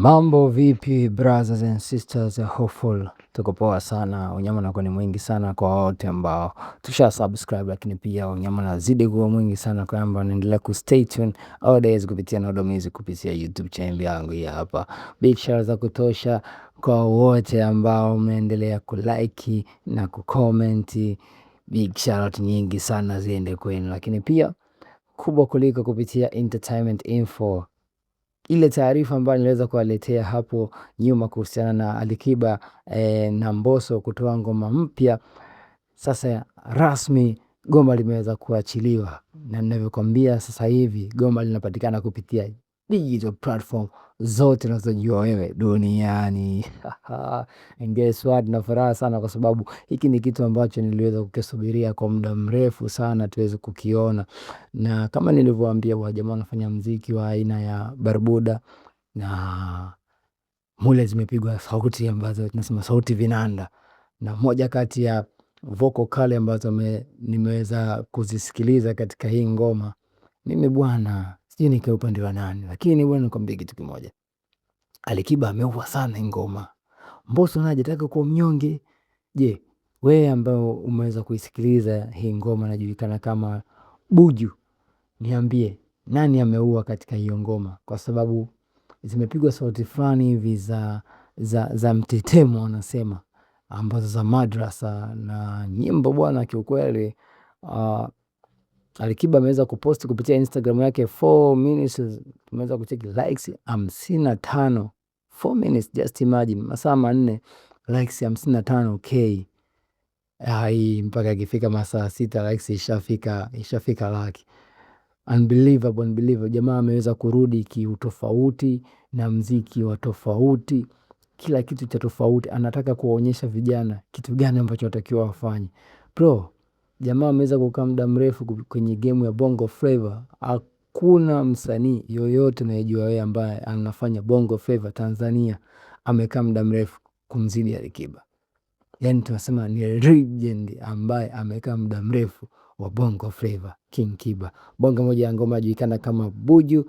Mambo vipi brothers and sisters, hopeful tuko poa sana. Unyama unakuwa ni mwingi sana kwa wote ambao tusha subscribe, lakini pia unyama unazidi kuwa mwingi sana kwa ambao wanaendelea ku stay tuned all days kupitia Nodo Music, kupitia YouTube channel yangu hii hapa. Big shout za kutosha kwa wote ambao mmeendelea kulike na kucomment. Big shout nyingi sana ziende kwenu, lakini pia kubwa kuliko kupitia Entertainment Info, ile taarifa ambayo niliweza kuwaletea hapo nyuma kuhusiana na Alikiba na Mbosso kutoa ngoma mpya, sasa rasmi goma limeweza kuachiliwa, na ninavyokuambia sasa hivi goma linapatikana kupitia digital platform zote unazojua wewe duniani. And guess what, na furaha sana kwa sababu hiki ni kitu ambacho niliweza kukisubiria kwa muda mrefu sana tuweze kukiona, na kama nilivyowaambia, wajamaa wanafanya mziki wa aina ya Barbuda na mule zimepigwa sauti ambazo tunasema sauti vinanda, na moja kati ya vocal kali ambazo nimeweza kuzisikiliza katika hii ngoma, mimi bwana, sijui nikae upande wa nani, lakini bwana, nikwambie kitu kimoja, Alikiba ameua sana hii ngoma. Mbosso naye hajataka kuwa mnyonge. Je, wewe ambao umeweza kuisikiliza hii ngoma inajulikana kama Buju, niambie nani ameua katika hiyo ngoma, kwa sababu zimepigwa sauti fulani hivi za mtetemo wanasema, ambazo za madrasa na nyimbo bwana, kiukweli Alikiba ameweza kuposti kupitia Instagram yake 4 minutes, tumeweza kucheki likes 55. 4 minutes, just imagine, masaa 4 likes 55K. Hai, mpaka ikifika masaa 6 likes ishafika laki. Unbelievable, unbelievable. Jamaa ameweza kurudi kiutofauti na mziki wa tofauti, kila kitu cha tofauti. Anataka kuwaonyesha vijana kitu gani ambacho watakiwa wafanye. Bro, jamaa ameweza kukaa muda mrefu kwenye game ya Bongo Flava. Hakuna msanii yoyote unayejua wewe ambaye anafanya Bongo Flava Tanzania amekaa muda mrefu kumzidi Alikiba. Yani tunasema ni legend ambaye amekaa muda mrefu wa Bongo Flava, King Kiba. Bonge moja ya ngoma inajulikana kama Buju.